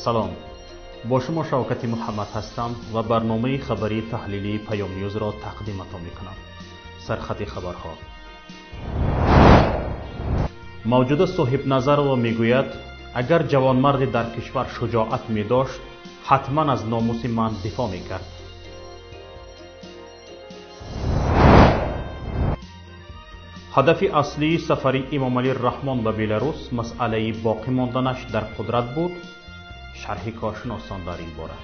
Салом, бо шумо Шавкати Муҳаммад ҳастам ва барномаи хабарии таҳлилии Паём Ньюзро тақдиматон мекунам. Сархати хабарҳо. Мавҷуда Соҳибназарова мегӯяд, агар ҷавонмарде дар кишвар шуҷоат медошт, ҳатман аз номуси ман дифоъ мекард. Ҳадафи аслии сафари Эмомалӣ Раҳмон ба Беларус масъалаи боқӣ монданаш дар қудрат буд. Шарҳи коршиносон дар ин бора.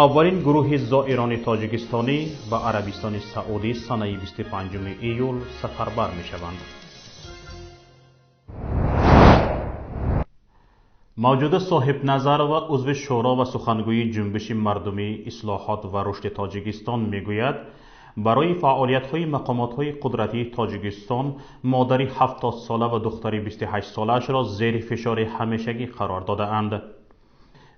Аввалин гурӯҳи зоирони тоҷикистонӣ ба Арабистони Саудӣ санаи 25 июл сафарбар мешаванд. Мавҷуда Соҳибназарова, узви шӯро ва сухангӯи ҷунбиши мардумии ислоҳот ва рушди Тоҷикистон, мегӯяд, барои фаъолиятҳои мақомотҳои қудратии Тоҷикистон модари 70сола ва духтари 28солаашро зери фишори ҳамешагӣ қарор додаанд.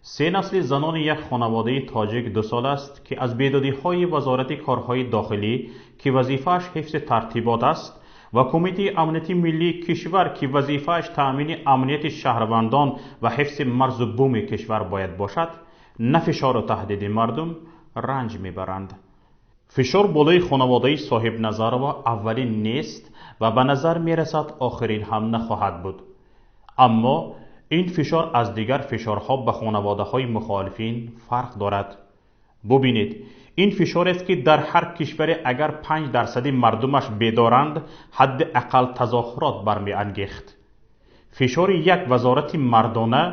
Се насли занони як хонаводаи тоҷик 2 сол аст, ки аз бедодиҳои Вазорати корҳои дохилӣ, ки вазифааш ҳифзи тартибот аст, ва Кумитаи амнияти миллии кишвар, ки вазифааш таъмини амнияти шаҳрвандон ва ҳифзи марзу буми кишвар бояд бошад, на фишору таҳдиди мардум ранҷ мебаранд. Фишор болои хонаводаи Соҳибназарова аввалин нест ва ба назар мерасад, охирин ҳам нахоҳад буд. Аммо ин фишор аз дигар фишорҳо ба хонаводаҳои мухолифин фарқ дорад. Бубинед, ин фишорест, ки дар ҳар кишваре агар 5 дарсади мардумаш бедоранд, ҳадди ақал тазоҳурот бармеангехт. Фишори як вазорати мардона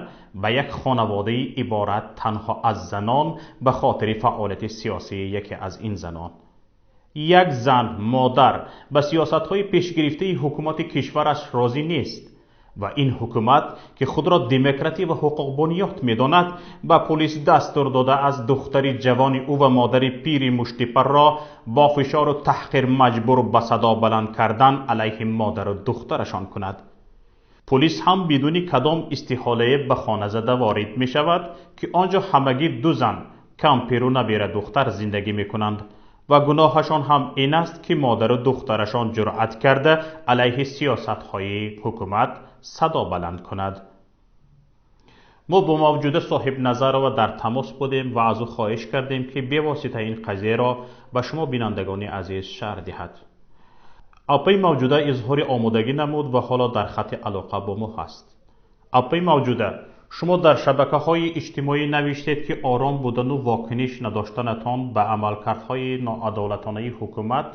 ба як хонаводаи иборат танҳо аз занон ба хотири фаъолияти сиёсии яке аз ин занон. Як зан модар ба сиёсатҳои пешгирифтаи ҳукумати кишвараш розӣ нест ва ин ҳукумат, ки худро демократӣ ва ҳуқуқбунёд медонад, ба полис дастур дода аз духтари ҷавони ӯ ва модари пири муштипарро бо фишору таҳқир маҷбур ба садо баланд кардан алайҳи модару духтарашон кунад. Полис ҳам бидуни кадом истиҳолае ба хона зада ворид мешавад, ки он ҷо ҳамагӣ ду зан, кампиру набира духтар зиндагӣ мекунанд ва гуноҳашон ҳам ин аст, ки модару духтарашон ҷуръат карда алайҳи сиёсатҳои ҳукумат садо баланд кунад. Мо бо Мавҷуда Соҳибназарова дар тамос будем ва аз ӯ хоҳиш кардем, ки бевосита ин қазияро ба шумо, бинандагони азиз, шарҳ диҳад. Апаи Мавҷуда изҳори омодагӣ намуд ва ҳоло дар хати алоқа бо мо ҳаст. Апаи Мавҷуда, шумо дар шабакаҳои иҷтимоӣ навиштед, ки ором будану вокуниш надоштанатон ба амалкардҳои ноадолатонаи ҳукумат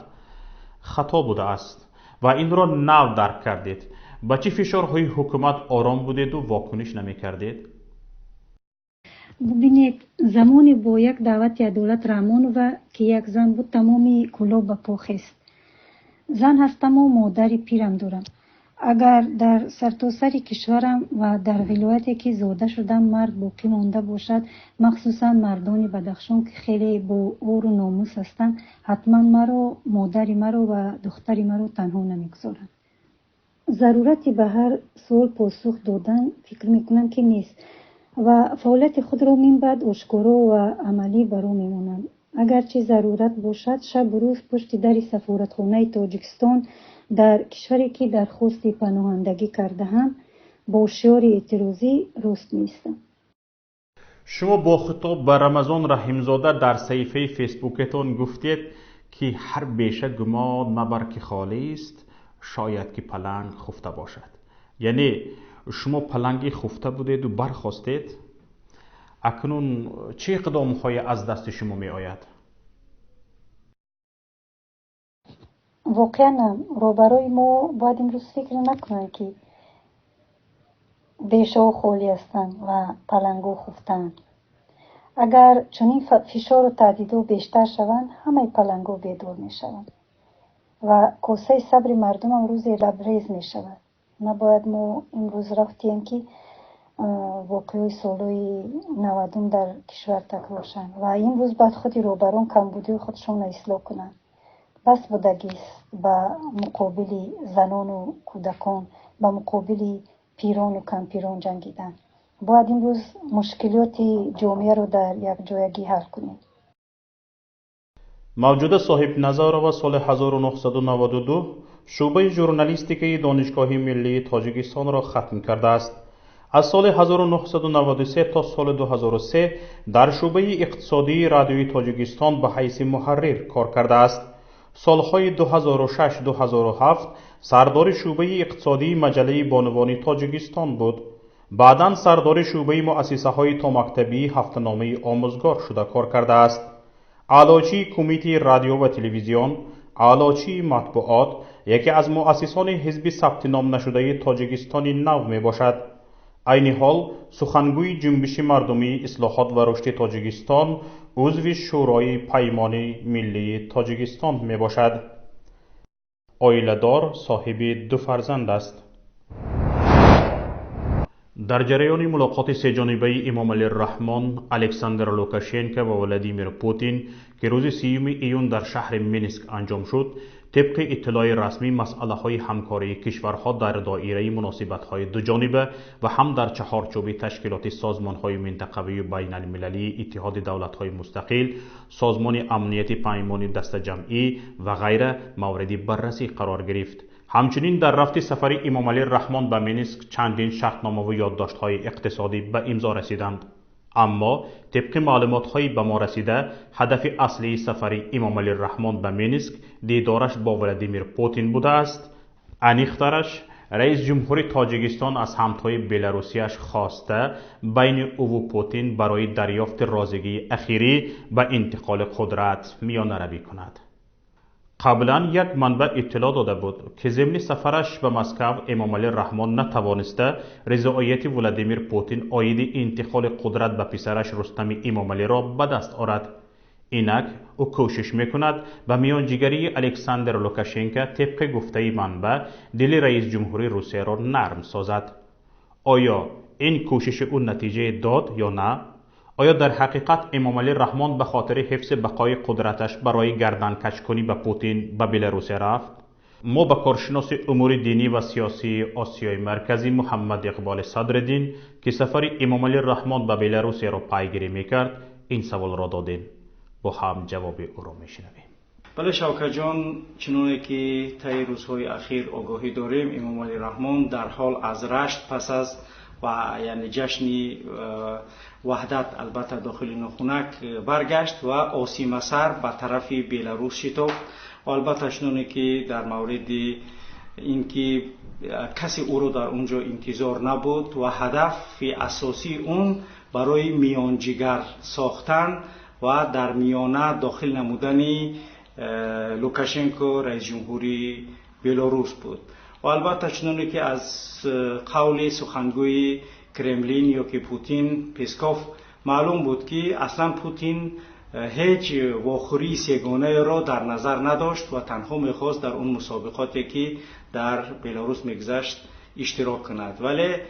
хато будааст ва инро нав дарк кардед. Ба чӣ фишорҳои ҳукумат ором будеду вокуниш намекардед? Бубинед, замоне бо як даъвати Адолат Раҳмонова, ки як зан буд, тамоми Кӯлоб ба по хест. Зан ҳастаму модари пирам дорам. Агар дар сартосари кишварам ва дар вилояте, ки зода шудам, мард боқӣ монда бошад, махсусан мардони Бадахшон, ки хеле бо ору номус ҳастанд, ҳатман маро, модари маро ва духтари маро танҳо намегузоранд. Зарурати ба ҳар суол посух додан, фикр мекунам, ки нест ва фаъолияти худро минбаъд ошкоро ва амалӣ ба роҳ мемонам. Агарчи зарурат бошад, шабу рӯз пушти дари сафоратхонаи Тоҷикистон дар кишваре, ки дархости паноҳандагӣ кардаам, бо шиори эътирозӣ рост меистам. Шумо бо хитоб ба Рамазон Раҳимзода дар саҳифаи Фейсбукетон гуфтед, ки ҳар беша гумон мабар, ки холист, шояд ки паланг хуфта бошад. Яъне шумо паланги хуфта будеду бархостед. Акнун чӣ иқдомҳое аз дасти шумо меояд? Воқеан, роҳбарои мо бояд имрӯз фикр накунанд, ки бешаҳо холӣ ҳастанд ва палангҳо хуфтаанд. Агар чунин фишору таҳдидҳо бештар шаванд, ҳамаи палангҳо бедор мешаванд ва косаи сабри мардумам рӯзе лабрез мешавад. Набояд мо имрӯз рафтем, ки воқеаҳои солҳои 90-ум дар кишвар такрор шаванд, ва имрӯз бояд худи роҳбарон камбудиҳои худшонро ислоҳ кунанд. Бас будагист ба муқобили занону кӯдакон, ба муқобили пирону кампирон ҷангидан. Бояд имрӯз мушкилоти ҷомеаро дар якҷоягӣ ҳал кунем. Мавҷуда Соҳибназарова соли 1992 шӯъбаи журналистикаи Донишгоҳи миллии Тоҷикистонро хатм кардааст. Аз соли 1993 то соли 2003 дар шӯъбаи иқтисодии Радиои Тоҷикистон ба ҳайси муҳаррир кор кардааст. Солҳои 2006-2007 сардори шӯъбаи иқтисодии маҷаллаи бонувони Тоҷикистон буд. Баъдан сардори шӯъбаи муассисаҳои томактабии ҳафтаномаи Омӯзгор шуда кор кардааст. Аълочии Кумитаи радио ва телевизион, аълочии матбуот, яке аз муассисони ҳизби сабти ном нашудаи Тоҷикистони нав мебошад. Айни ҳол сухангӯи Ҷунбиши мардумии ислоҳот ва рушди Тоҷикистон, узви Шӯрои Паймони миллии Тоҷикистон мебошад. Оиладор, соҳиби ду фарзанд аст. Дар ҷараёни мулоқоти сеҷонибаи Эмомалӣ Раҳмон, Александр Лукашенко ва Владимир Путин, ки рӯзи 30 июн дар шаҳри Минск анҷом шуд, тибқи иттилои расмӣ масъалаҳои ҳамкории кишварҳо дар доираи муносибатҳои дуҷониба ва ҳам дар чаҳорчӯби ташкилоти созмонҳои минтақавию байналмилалии Иттиҳоди давлатҳои мустақил, Созмони амнияти Паймони дастаҷамъӣ ва ғайра мавриди баррасӣ қарор гирифт. Ҳамчунин дар рафти сафари Эмомалӣ Раҳмон ба Минск чандин шартномаву ёддоштҳои иқтисодӣ ба имзо расиданд. Аммо тибқи маълумотҳои ба мо расида, ҳадафи аслии сафари Эмомалӣ Раҳмон ба Минск дидораш бо Владимир Путин будааст. Аниқтараш, раис ҷумҳури Тоҷикистон аз ҳамтои беларусияш хоста байни ӯву Путин барои дарёфти розигии ахирӣ ба интиқоли қудрат миёнаравӣ кунад. Қаблан як манбаъ иттилоъ дода буд, ки зимни сафараш ба Москав Эмомалӣ Раҳмон натавониста ризоияти Владимир Путин оиди интиқоли қудрат ба писараш Рустами Эмомалиро ба даст орад. Инак ӯ кӯшиш мекунад ба миёнҷигарии Александр Лукашенко, тибқи гуфтаи манбаъ, дили раисҷумҳури Русияро нарм созад. Оё ин кӯшиши ӯ натиҷае дод ё на? Оё дар ҳақиқат Эмомалӣ Раҳмон ба хотири ҳифзи бақои қудраташ барои гарданкашкунӣ ба Путин ба Беларусия рафт? Мо ба коршиноси умури динӣ ва сиёсии Осиёи Марказӣ Муҳаммад Иқболи Садриддин, ки сафари Эмомалӣ Раҳмон ба Беларусияро пайгирӣ мекард, ин саволро додем. Бо ҳам ҷавоби ӯро мешунавем. Бале, Шавкатҷон, чуноне ки таи рӯзҳои ахир огоҳӣ дорем, Эмомалӣ Раҳмон дарҳол аз Рашт пас аз ва яъне ҷашни Ваҳдат, албатта дохили нохунак, баргашт ва осимасар ба тарафи Беларус шитофт. Ва албатта чуноне ки дар мавриди ин ки касе ӯро дар он ҷо интизор набуд ва ҳадафи асосии он барои миёнҷигар сохтан ва дар миёна дохил намудани Лукашенко, раисҷумҳури Белорус буд. Ва албатта чуноне ки аз қавли сухангӯи Кремлин ё ки Путин Песков маълум буд, ки аслан Путин ҳеҷ вохӯрии сегонаеро дар назар надошт ва танҳо мехост дар он мусобиқоте ки дар Беларус мегузашт иштирок кунад. Вале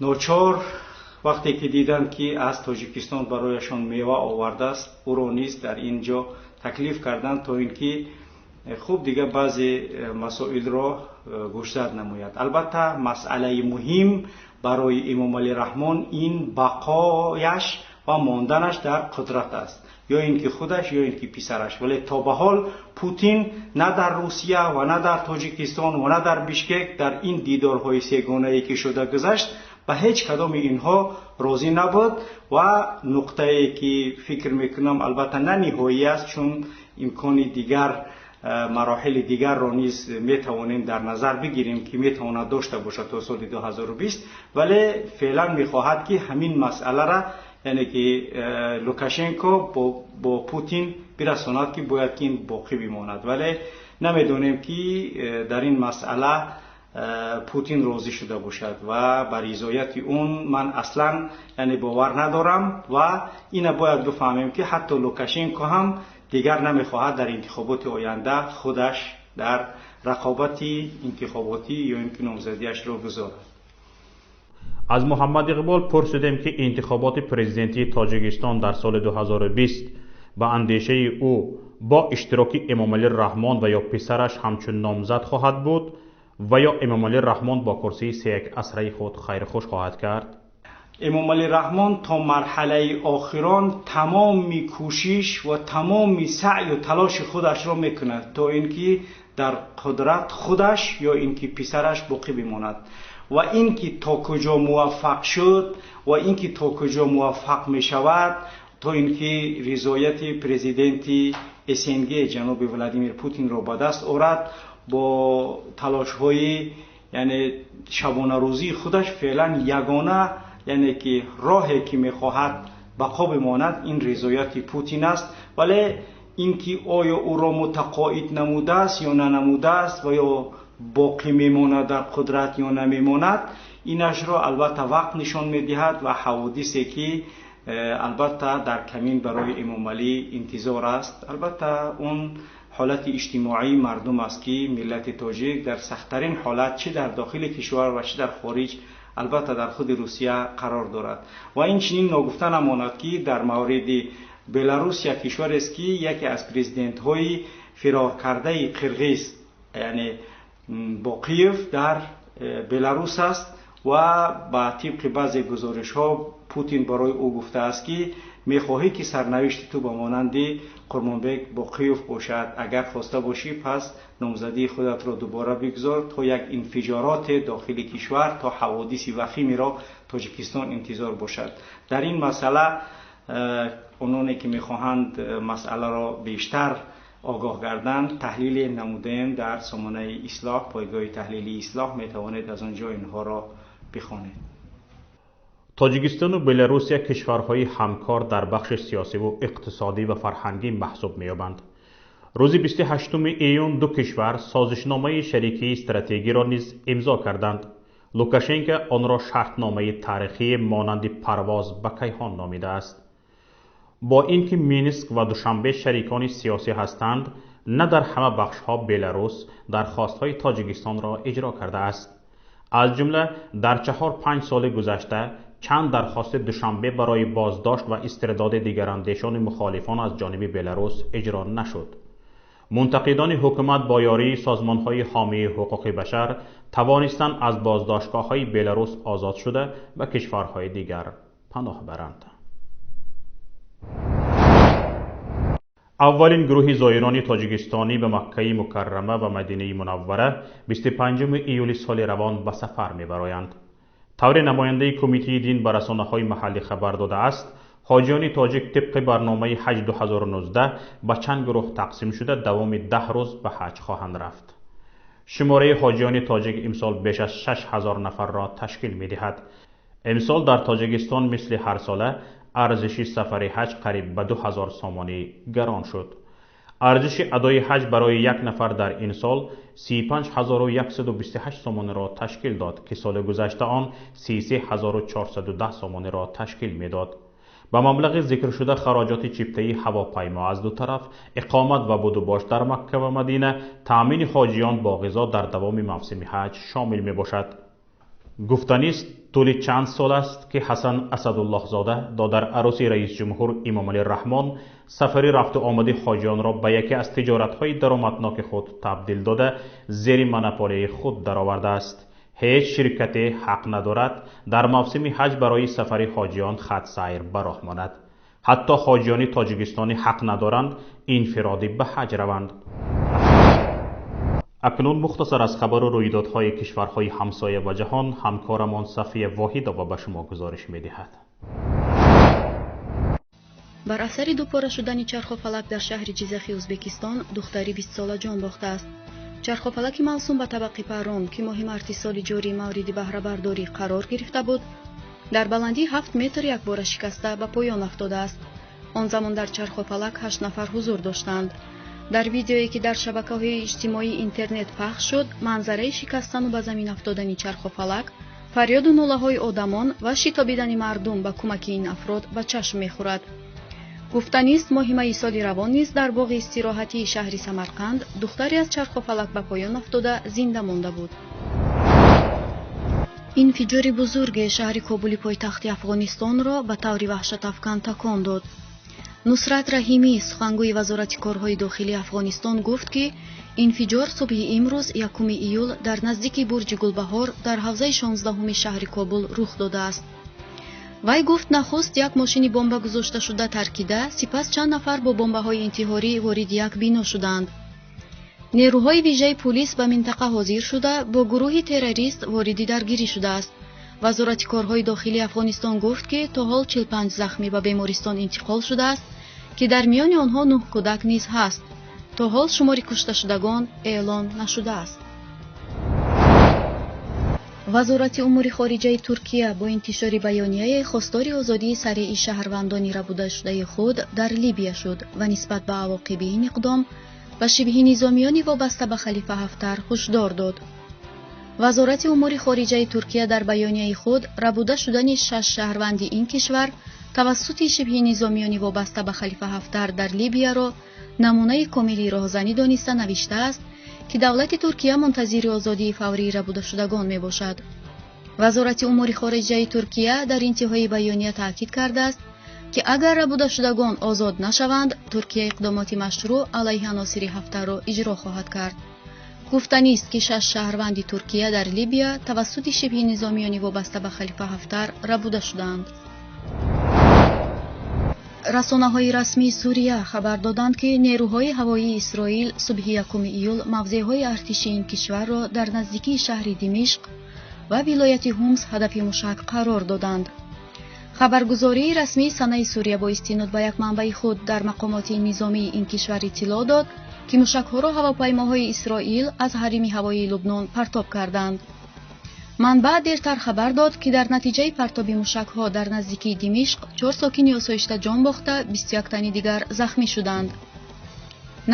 ночор вақте ки диданд, ки аз Тоҷикистон барояшон мева овардааст, ӯро низ дар ин ҷо таклиф карданд, то ин ки хуб дига баъзе масоилро гӯшзад намояд. Албатта масъалаи муҳим барои Эмомалӣ Раҳмон ин бақояш ва монданаш дар қудрат аст, ё ин ки худаш, ё ин ки писараш. Вале то ба ҳол Путин на дар Русия ва на дар Тоҷикистон ва на дар Бишкек дар ин дидорҳои сегонае ки шуда гузашт ба ҳеҷ кадоми инҳо розӣ набуд. Ва нуқтае ки фикр мекунам, албатта на ниҳоӣ аст, чун имкони дигар, мароҳили дигарро низ метавонем дар назар бигирем, ки метавонад дошта бошад то соли 2020, вале феълан мехоҳад, ки ҳамин масъалара, яъне ки Лукашенко бо Путин бирасонад, ки бояд ки ин боқӣ бимонад. Вале намедонем, ки дар ин масъала Путин розӣ шуда бошад ва ба ризояти он ман аслан яъне бовар надорам. Ва ина бояд бифаҳмем, ки ҳатто Лукашенко ҳам дигар намехоҳад дар интихоботи оянда худаш дар рақобати интихоботӣ ё ин ки номзадиашро гузорад. Аз Муҳаммад Иқбол пурсидем, ки интихоботи президентии Тоҷикистон дар соли 2020 ба андешаи ӯ бо иштироки Эмомалӣ Раҳмон ва ё писараш ҳамчун номзад хоҳад буд ва ё Эмомалӣ Раҳмон бо курсии сеяк асраи худ хайрхуш хоҳад кард. Эмомалӣ Раҳмон то марҳалаи охирон тамоми кӯшиш ва тамоми саъю талоши худашро мекунад, то ин ки дар қудрат худаш ё ин ки писараш боқӣ бимонад. Ва ин ки то куҷо муваффақ шуд ва ин ки то куҷо муваффақ мешавад, то ин ки ризояти президенти СНГ ҷаноби Владимир Путинро ба даст орад, бо талошҳои яъне шабонарӯзии худаш феълан ягона яъне ки роҳе ки мехоҳад бақо бимонад, ин ризояти Путин аст. Вале ин ки оё ӯро мутақоид намудааст ё нанамудааст ва ё боқӣ мемонад дар қудрат ё намемонад, инашро албатта вақт нишон медиҳад ва ҳаводисе ки албатта дар камин барои Эмомалӣ интизор аст. Албатта он ҳолати иҷтимоии мардум аст ки миллати тоҷик дар сахттарин ҳолат чӣ дар дохили кишвар ва чӣ дар хориҷ, албатта дар худи Русия қарор дорад. Ва инчунин ногуфта намонад ки дар мавриди Беларус як кишварест ки яке аз президентҳои фироркардаи қирғиз яъне Боқиев дар Беларус аст ва ба тибқи баъзе гузоришҳо Путин барои ӯ гуфтааст ки мехоҳӣ ки сарнавишти ту ба монанди Қурмонбек Боқиев бошад, агар хоста бошӣ пас номзадии худатро дубора бигзор то як инфиҷороте дохили кишвар, то ҳаводиси вахимеро Тоҷикистон интизор бошад. Дар ин масъала ононе ки мехоҳанд масъаларо бештар огоҳ гарданд, таҳлиле намудаем дар сомонаи Ислоҳ, пойгоҳи таҳлили Ислоҳ, метавонед аз он ҷо инҳоро бихонед. Тоҷикистону Беларусия кишварҳои ҳамкор дар бахши сиёсиву иқтисодӣ ва фарҳангӣ маҳсуб меёбанд. Рӯзи 28 июн ду кишвар созишномаи шарикии стратегиро низ имзо карданд. Лукашенко онро шартномаи таърихии монанди парвоз ба кайҳон номидааст. Бо ин ки Минск ва Душанбе шарикони сиёсӣ ҳастанд, на дар ҳама бахшҳо Беларус дархостҳои Тоҷикистонро иҷро кардааст. Аз ҷумла дар 4-5 соли гузашта чанд дархости Душанбе барои боздошт ва истирдоди дигарандешони мухолифон аз ҷониби Беларус иҷро нашуд. Мунтақидони ҳукумат бо ёрии созмонҳои ҳомии ҳуқуқи башар тавонистанд аз боздоштгоҳҳои Беларус озод шуда ба кишварҳои дигар паноҳ баранд. Аввалин гурӯҳи зоирони тоҷикистонӣ ба Маккаи Мукаррама ва Мадинаи Мунаввара 25 июли соли равон ба сафар мебароянд. Тавре намояндаи кумитаи дин ба расонаҳои маҳаллӣ хабар додааст, ҳоҷиёни тоҷик тибқи барномаи ҳаҷ 2019 ба чанд гурӯҳ тақсим шуда давоми 10 рӯз ба ҳаҷ хоҳанд рафт. Шумораи ҳоҷиёни тоҷик имсол беш аз 6000 нафарро ташкил медиҳад. Имсол дар Тоҷикистон мисли ҳарсола арзиши сафари ҳаҷ қариб ба 2000 сомонӣ гарон шуд. Арзиши адои ҳаҷ барои як нафар дар ин сол 35128 сомониро ташкил дод, ки соли гузашта он 33410 сомониро ташкил медод. Ба маблағи зикршуда хароҷоти чиптаи ҳавопаймо аз ду тараф, иқомат ва будубош дар Макка ва Мадина, таъмини ҳоҷиён бо ғизо дар давоми мавсими ҳаҷ шомил мебошад. Гуфтанист, тӯли чанд сол аст ки Ҳасан Асадуллоҳзода, додар арӯси раисҷумҳур Эмомалӣ Раҳмон, сафари рафту омади ҳоҷиёнро ба яке аз тиҷоратҳои даромадноки худ табдил дода, зери монополияи худ даровардааст. Ҳеҷ ширкате ҳақ надорад дар мавсими ҳаҷ барои сафари ҳоҷиён хатсайр ба роҳ монад. Ҳатто ҳоҷиёни тоҷикистонӣ ҳақ надоранд инфиродӣ ба ҳаҷ раванд. Акнун мухтасар аз хабару рӯйдодҳои кишварҳои ҳамсоя ва ҷаҳон ҳамкорамон Сафия Воҳидова ба шумо гузориш медиҳад. Бар асари дупора шудани чархуфалак дар шаҳри Ҷизахи Ӯзбекистон духтари 20сола ҷон бохтааст. Чархуфалаки мавсум ба табақи паррон, ки моҳи марти соли ҷорӣ мавриди баҳрабардорӣ қарор гирифта буд, дар баландии 7 метр якбора шикаста ба поён афтодааст. Он замон дар чархуфалак 8 нафар ҳузур доштанд. Дар видеое ки дар шабакаҳои иҷтимоии интернет пахш шуд, манзараи шикастану ба замин афтодани чархуфалак, фарёду нолаҳои одамон ва шитобидани мардум ба кӯмаки ин афрод ба чашм мехӯрад. Гуфтанист, моҳи майи соли равон низ дар боғи истироҳатии шаҳри Самарқанд духтаре аз чархуфалак ба поён афтода зинда монда буд. Инфиҷори бузурге шаҳри Кобули пойтахти Афғонистонро ба таври ваҳшатафкан такон дод. Нусрат Раҳимӣ, сухангӯи вазорати корҳои дохилии Афғонистон, гуфт, ки инфиҷор субҳи имрӯз 1 июл дар наздики бурҷи Гулбаҳор дар ҳавзаи 16 шаҳри Кобул рух додааст. Вай гуфт, нахуст як мошини бомба гузошташуда таркида, сипас чанд нафар бо бомбаҳои интиҳорӣ вориди як бино шуданд. Нерӯҳои вижаи пулис ба минтақа ҳозир шуда, бо гурӯҳи террорист вориди даргирӣ шудааст. Вазорати корҳои дохилии Афғонистон гуфт, ки то ҳол 45 захмӣ ба бемористон интиқол шудааст, ки дар миёни онҳо 9 кӯдак низ ҳаст. То ҳол шумори кушташудагон эълон нашудааст. Вазорати умури хориҷаи Туркия бо интишори баёнияе хостори озодии сариъи шаҳрвандони рабудашудаи худ дар Либия шуд ва нисбат ба авоқиби ин иқдом ба шибҳи низомиёни вобаста ба Халифа Ҳафтар ҳушдор дод. Вазорати умури хориҷаи Туркия дар баёнияи худ рабуда шудани 6 шаҳрванди ин кишвар тавассути шибҳи низомиёни вобаста ба Халифа Ҳафтар дар Либияро намунаи комили роҳзанӣ дониста навиштааст, ки давлати Туркия мунтазири озодии фаврии рабудашудагон мебошад. Вазорати умури хориҷаи Туркия дар интиҳои баёния таъкид кардааст, ки агар рабудашудагон озод нашаванд, Туркия иқдомоти машрӯъ алайҳи аносири Ҳафтарро иҷро хоҳад кард. Гуфтанист, ки 6 шаҳрванди Туркия дар Либия тавассути шибҳи низомиёни вобаста ба Халифа Ҳафтар рабуда шуданд. Расонаҳои расмии Сурия хабар доданд, ки нерӯҳои ҳавоии Исроил субҳи 1 июл мавзеъҳои артиши ин кишварро дар наздикии шаҳри Димишқ ва вилояти Ҳумс ҳадафи мушак қарор доданд. Хабаргузории расмии Санаи Сурия бо истинод ба як манбаи худ дар мақомоти низомии ин кишвар иттилоъ дод, ки мушакҳоро ҳавопаймоҳои Исроил аз ҳарими ҳавоии Лубнон партоб карданд. Манбаъ дертар хабар дод, ки дар натиҷаи партоби мушакҳо дар наздикии Димишқ 4 сокини осоишта ҷон бохта, 21 тани дигар захмӣ шуданд.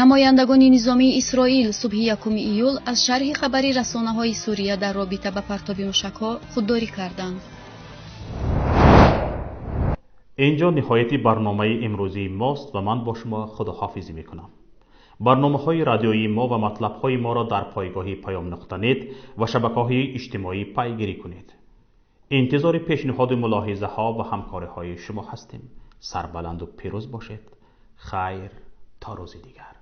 Намояндагони низомии Исроил субҳи 1 июл аз шарҳи хабари расонаҳои Сурия дар робита ба партоби мушакҳо худдорӣ карданд. Инҷо ниҳояти барномаи имрӯзии мост ва ман бо шумо худоҳофизӣ мекунам. Барномаҳои радиоии мо ва матлабҳои моро дар пойгоҳи паём.нет ва шабакаҳои иҷтимоӣ пайгирӣ кунед. Интизори пешниҳоду мулоҳизаҳо ва ҳамкориҳои шумо ҳастем. Сарбаланду пирӯз бошед. Хайр, то рӯзи дигар.